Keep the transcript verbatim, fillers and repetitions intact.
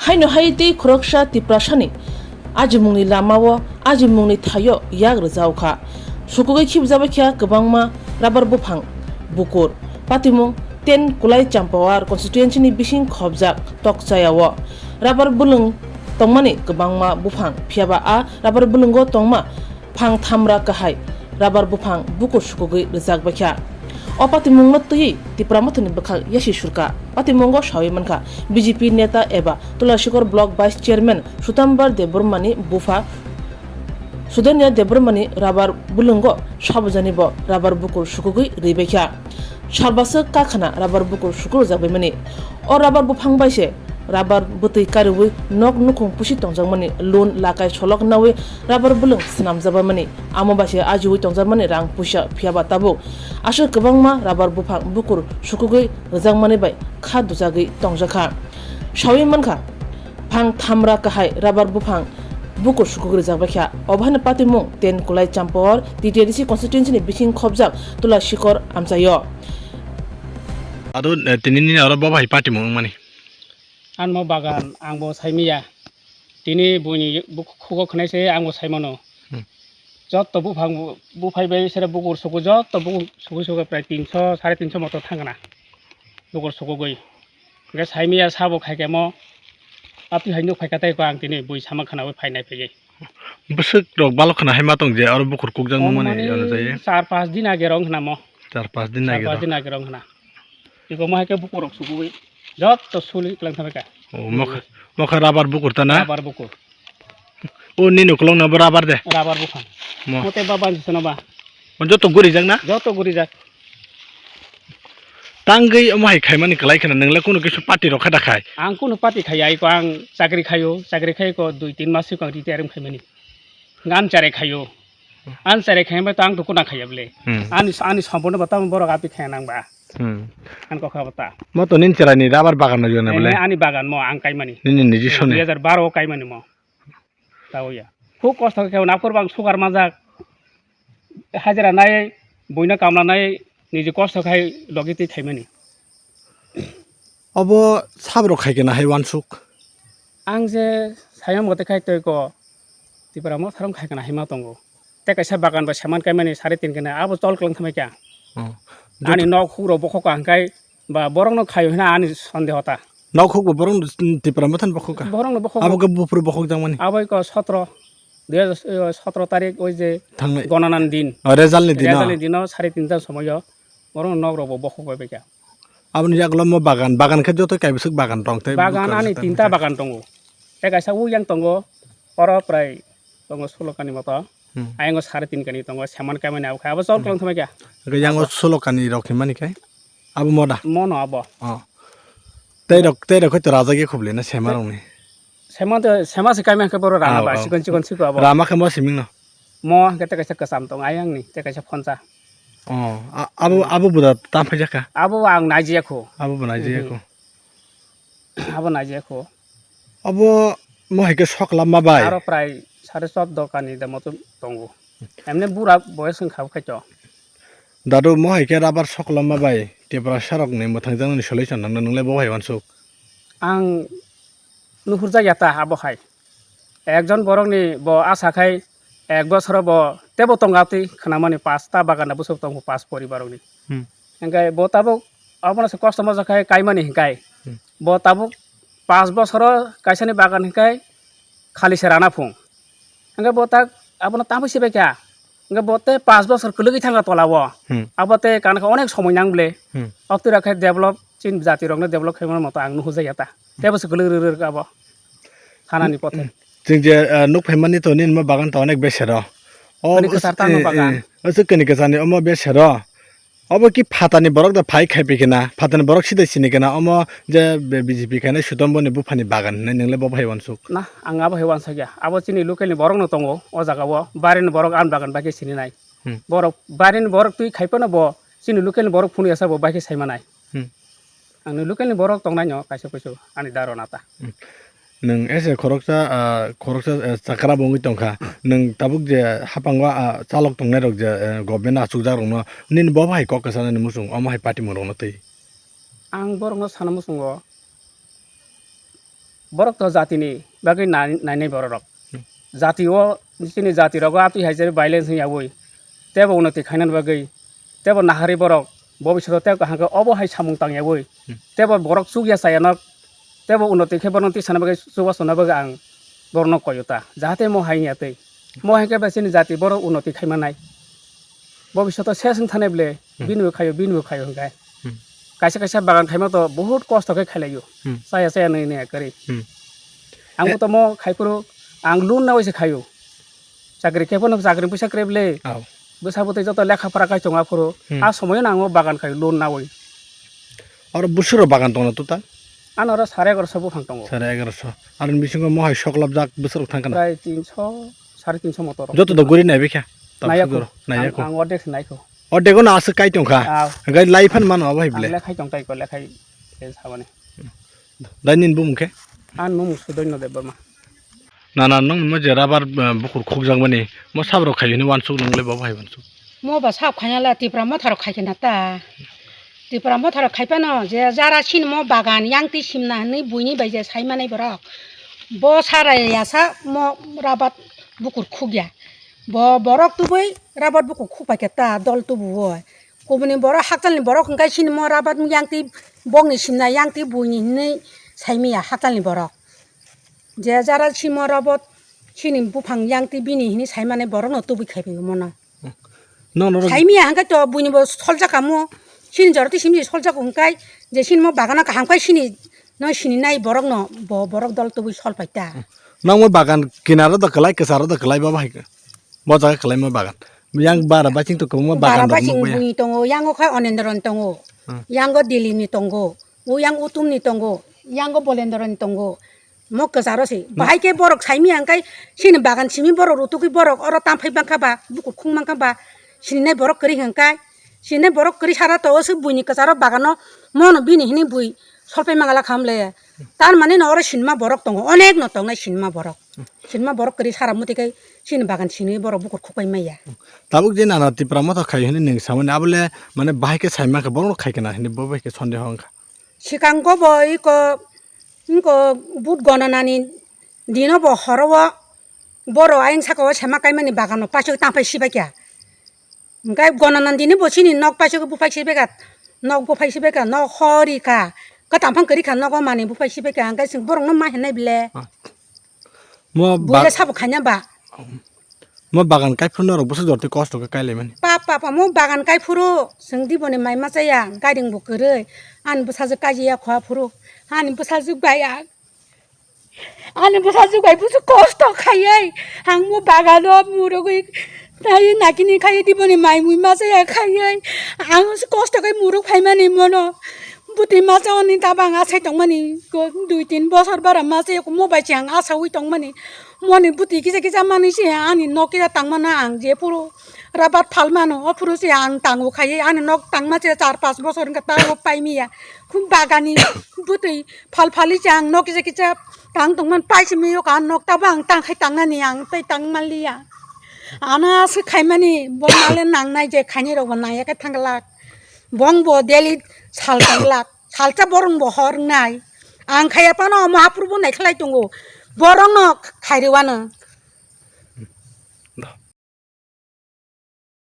Haino hai tei khoroksa Tiprasani ajimungni lamao ajimungni thaio yak rwjao kha. Sukugwi khibjabai kha kwbangma rubber buphang bukur. Patimung ten Kulai Champawar constituency ni bising khobjak Tokchayao rubber bwlwng tongmani kwbangma buphang, phiyaba a rubber bwlwngo tongma phang thamra kahai rubber buphang bukur sukugwi rwjak baikha. O patimungno twiwi Tipra Mothani bwkhak yasi surkha. Patimungo sawi mankha B J P neta eba Tulashikor Block Vice Chairman Sutambar Debbarmani bupha Sudanya Debbarmani rubber bwlwngo sabujani bo rubber bukur sukugwi rwi baikha. Salbaswk kakhana rubber bukur sukurjak baimani. O rubber buphang bai se rubber bwtwi kariwi nok nukhung pusi tongjakmani, lun lakai solok nawi rubber bwlwng swnamjakbaimani, amo bai se ajiwi tongjakmani rang puisa, phiyaba tabuk aswk kwbangma rubber buphang bukur sukugwi rwjakmani bai kha dujagwi tongjakha. Sawi mankha, phang thamra kahai rubber buphang bukur sukugwi rwjakbaikha. Obo haino patimung ten Kulai Champawar T T A D C constituency ni bising khobjak Tulashikor amchaio. Ado, eh, tini nini oro bo bai patimung wngmani? Anmo bagan, ang bo saimaya. Tini buini buk-, khugo khwnai se ang bo saimano. Hmm. Jotto buphang bu-, buphai bai sere bukur suku, jotto bukur suku suku prai tinso, sare tinso moto thangna. Bukur sukugwi. Hwnkhe saimaya sabo khaikhe mo, atwi hai nuk phaikha tei ko ang tini bui sama khwnawi phainai phaiwi. Bwswk rok balok khwna hai ma tong je aro bukur kukjak nukmani Omani ano jai. Char pas din age rong khna mo. Char pas din Char age pas rok. Din age rong khna. Iko mo hai khe bukur rok sugui. Jotto suli klang thangkha. O mokha, mokha rubber bukur ta na? Rubber bukur. O nini ukulok na bo rubber de? Rubber buphang. Mo. Mote ba bansi sano ba. O joto guri jak na? Joto guri jak. Tangwi omo hai khaimani kwlai kheno, nwngle kunu kisa party rok kha da khai? Ang kunu party khaiya, iko ang chakri khaio, chakri khai ko dui tin mas iko ang retire wng khaimani. Ang chare khaio. Ang chare khaimani to ang to kuna khaiya bole. Hmm. Ani, ani sompono ba tamo borok api khaiya nang ba. Hmm. Ang kokha bata. Mo to nin chwraini rubber bagan no jona bole? Eh, ani bagan mo ang kaimani. Nini niji sone? Dui hajar baro o kaimani mo. Tao ya. Khub kosto khe naphur bang sugar manjak. Hajira nai, buino kamla nai, niji kosto khai logi twi khaimani. Obo sabrok khai khe na hai wansuk? Ang je sayang mote khai twi ko Tipra Motha rok khai khe na hai ma tongo. Tei kaisa bagan bai saman kaimani sari tin khe na abo chol kwlwng thamai kha. Oh. Ani nok huk rok bokhok ang khai ba borok no khaio hina ani sondeho ta. Nok huk bo borok no Tipra Motha ni bokhok kha? Borok no bokhok. Abo khe buphuru bokhok jang mani? Abo iko sotro, dui hajar sotro tarik oi je thangnai gononan din. Oh, result ni din. Result ni dino sari tinta somoyo borok no nok rok bo bokhok bai bai kha. Aboni yagulo mo bagan, bagan khe joto kaibiswk bagan tong tei. Bagan ani tinta bagan tongo. Tei kaisa uyang tongo, oro prai tongo solo kani moto. Hmm. Ayang o sari tin kani tongo, seman kaimani abo khai, abo chol kwlwng thumai kha. Hwnkhe yang o solo kani rok hinmani khai, abo moda? Mono abo. Oh. Tei rok, tei rok khai to rajak ya khubli na sema rok ni. Sema to, sema se kaimani khe boro rama ba, chikon chikon siko abo. Rama khe mo siming no? Mo hwnkhe tei kaisa kwcham tong ayang ni, tei kaisa phonsa. Oh, a-, abo, abo buda tam phai jakha? Abo ang naijiya kho. Abo bo naijiya kho. Abo naijiya kho. Abo mo hai khe sokla ma bai? Aro prai sare chordo kani de moto tongo. Emne bura boyes wngkha bo khaito. Dadu mo hai khe rubber sokla ma bai? Tiprasa rok ni mwthang jang ni solution nang nang le bo hai wansuk. Ang nuhur jak ya ta abo hai. Ekjon borok ni bo asa khai ek bosoro bo tebo tonga twi khwnamani paanch ta bagan da bwswk tongo paanch poribar rok ni. Hmm. Hingkai bo tabuk abono se kosto moja khai kaimani hingkai. Hmm. Bo tabuk paanch bosoro kaisani bagan hingkai khali se rana phung. Hingkai bo tak abono tamo sibai kha. Hingkai bo tei paanch bosor kwlwgwi thangkha tola o. Hmm. Abo tei kana khe onek somoi nang ble. Hmm. Oktwi rok khe develop chini jati rokno develop khaimani moto ang nuhur jak ya ta. Tei bo se kwlwk rwrwk abo thanani pothe. Chwng je, ah, nuk phaimani to nini mo bagan to onek besero. O kwchar tamo bagan. Eh, o chwng kwni kwcharni omo besero. Obo ki phatani borok da phai khai phi kena, phatani borok sida sini kena, omo je B J P khainai Sutombo ni buphani bagan hinwi nwngle bo hai wansuk. Na, ang abo hai wansakya. Abo chini local ni borok no tongo o jaga o, barini borok ani bagan bai khe sini nai. Hmm. Borok barini borok twi khai phano bo chini local ni borok phunukya sa bo bai khe sai manai. Hmm. Ang ni local ni borok tongnai no kaisa kuisu ani daro nata. Hmm. Nwng ese khoroksa, ah, khoroksa, eh, chakra bo wngwi tongkha. Nwng tabuk je hapango, ah, chalok tongnai rok je, eh, government achukjak rokno nini bo hai kok kwchanani muchung omo hai party mung rokno twi? Ang borokno sana muchungo Borok to jatini bagwi nai-, nainai bororok. Hmm. Jati o, chini jati rogo atwi hai je violence wngya ui. Tebo unoti khainani bagwi, tebo nahari borok, bobishoto tebo kaham khe obo hai samung tangya ui. Hmm. Tebo borok chukya chaya nok, tebo unoti khe borok tisana bagwi, chubachu na bagwi ang borokno koyota. Jahate mo hai wngya twi. Mo hai khe ba chini jati borok unoti khai manai. Bobishoto ses wng thane ble, Hmm. bini bo khaio, bini bo khaio hwnkhe. Hmm. Kaisa kaisa bagan khaima to bahut kosto khe khailaio. Hmm. Chaya chaya nai nai kwrwi. Hmm. Ang bo Eh. to mo khai phuru ang loan nawi se khaio. Chakri khe phano chakri puisa kwrwi ble. Aw. Bwsa bwtwi joto lekha pora khai tongo aphuru. Hmm. A somoyo no ang o bagan khai loan nawi. Oro bwswk rok bagan tongna total? Ano oro sare egaroso buphang tongo. Sare egaroso. Aroni bisingo mohai soklopjak bwswk rok thang khana? Prai tinso, sare tinso motor. Joto do guri nai bikha? Naiya Tabuk kho. Jora, naiya Ang, kho. Ang ordek se nai kho. Ordego no aswk kai tongkha. Aw. Gai lai phan mano abo hai Ang ble. Lekhai tongtai ko, lekhai. Tei saboni. Dai nini bumung khe? Ang bumung Sudoino Debbarma. Nana nwng mo je rubber, eh, bukur khukjakmani, mo sabrok khai hwnwi uansuk nwngle bo bai uansuk. Mo ba sab khaina la Tipra Motha rok khai khe na ta. Tipra Motha rok khai phano je jara sini mo bagan yang twi simna hwnwi buini bai je sai manai borok. Bo sara ya sa mo rubber bukur khukya. Bo borok tubui rubber bukur khuk pai khe ta dol tubu o. Kubuni borok hakchalni borok hwnkhe sini mo rabat yang twi bokni simna yang twi buini hinwi saimaya hakchalni borok. Je jara simo rabat sini buphang yang twi bini hinwi saimani borokno tubui khai phaio mono. Nono rok Saimaya hwnkhe to buini bo soljak kamo. Sini jora twi simi soljak hwnkhe je sini mo bagano kaham khai sini no sini nai borokno bo borok dol tubui sol paita. Nang mo bagan kinaro da kwlai kwcharo da kwlai babo hai khe. Bo jaga kwlaima bagan. Yang bara baching to kwbangma bagan Bara rok baching nukmaya. Bui tongo, yango khe Onendro ni tongo. Hmm. Yango Dilip ni tongo. O yang Utum ni tongo. Yango Bolendro ni tongo. Mo kwcharo se. Hmm. Bahai khe borok saimi ang kai sini bagan simi borok rutukwi borok oro tamphai bangkha ba, bukur khung bangkha ba. Sininai borok kwrwi hwnkhe. Sininai borok kwrwi sara to o se buini kwcharo bagano mono bini hini bui solpai mangala khamle. Tar mane no oro sinma borok tongo. Onek no tongnai sinma borok. Sinma borok kwrwi sara muti kai sini bagan sini borok bukur khukpai maya. Tabuk je nana Tipra Motha khai hwnwi nwng samani abole mane bahai khe sai mankha borok khai kana hwnwi bo bai khe sonde hong kha. Sikango bo iko, iko but gonanani dino bo horo o borok ayang saka o sema kaimani bagano paisok tangpai sibai kha. Hingke gonanani dini bo sini nok paisok buphai sibai kha, nok buphai sibai kha, nok hori kha, kwtam phang kwrwi kha nogo mani buphai sibai kha, hingke chwng borokno ma hinai bile. Ah. Mo Buya ba-, sabo khaina ba. Mo bagan kai phuru norok bwswk jorti kosto khe kai laimani. Pa, pa, pa, mo bagan kai phuru chwng diboni mai ma chaya, gading bo kwrwi, ani bwsajwk kaijaya kho aphuru, ani bwsajwk bai ang. Ani bwsajwk bai busu kosto khaiwi ang mo bagano murugwi nai nakini khaiwi diboni mai mui masa ya khaiwi ang se kosto khai muruk phaimani mono bwtwi masa oni tabang asai tongmani ko dui tin bosor bara masa ya mo bai se ang asaui tongmani moni bwtwi kisa kisa manwi se ani nok kisa tangmano ang je phuru rabat phalmano o phuru se ang tango khaiwi ani nok tangma se char pas bosor wngkha ta o paimiya khum bagani bwtwi phal phali se ang nok kisa kisa tang tongmani paisimi yok ang nok tabo ang tang khai tangnani ang tei tang manliya. Ano aswk khaimani bo male nangnai je khainai rokbo nangya khe thangglak. Bongbo daily sal tanglak. Salsa borongbo hor wngnai. Ang khaiya phano omo haphuru bo naikhlai tongo. Borokno khairwano.